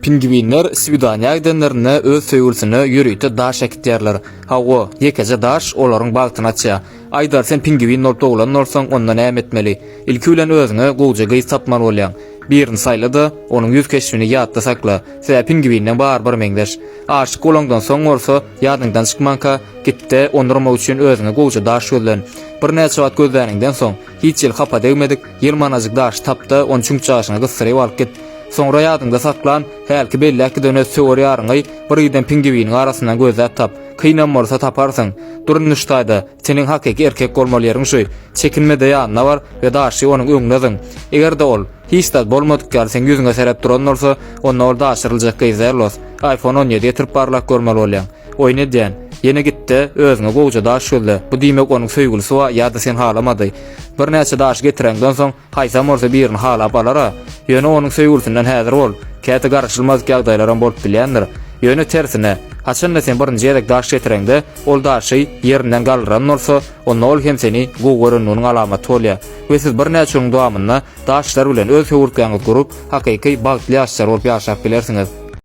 Pingwinler swidaniýa gidenlerinde öz söýgülisine ýörite daş äkitýärler. Hawa, ýekeje daş olaryň bagtyny açýar. Aýdar sen pingwin bolup doglan bolsaň onda näme etmeli? Ilki bilen özüňe gowja gyz tapmaly bolýaň. Birini saýla-da, onuň ýüz keşbini ýatda sakla. Sebäbi pingwinden bary bir meňzeş. Aşyk bolaňdan soň bolsa, ýadyňdan çykmanka, git-de, ondurmak üçin özüňe gowja daş gözlen. Birnäçe wagt gözläniňden soň, hiç hili hapa degmedik, ýylmanajyk daşy tap-da, ony çüňkjaşyňa gysdyryp alyp git. Soňra ýadyňda saklan, hälki belläp giden öz söwer ýaryňy bir giden pingwiniň arasyndan gözläp tap. Kynam bolsa taparsyň. Dur indi şu taýda, seniň hakyky erkek bolmaly ýeriň şu. Çekinme-de ýanyna bar we daşy onuň öňüne zyň. Eger-de ol, hiç zat bolmadyk ýaly seň ýüzüňe serep duran bolsa, onda ol daşyryljak gyz däl dos. Iphone 17 getirip barlap görmeli bolýaň. Oýun edýän. Ýene git-de, özüňe gowja daş gözle. Bu diýmek onuň söýgülisi bar ýa-da seni halamady. Birnäçe daşy getireňden soň, Haýsam bolsa birini halap alar-a. Ýöne onuň söýgülisinden häzir bol. Käte garaşylmadyk ýagdaýlaram bolup bilýändir. Ýöne tersine, haçanda sen birinji gezek daş getireňde, ol daşy ýerinden galdyran bolsa, onda ol hem seni gowy görenliginiň alamaty bolýar we siz birnäçe günüň dowamynda daşlar bilen öz höwürtgäňizi gurup, hakyky bagtly ýaşlar bolup ýaşap bilersiňiz.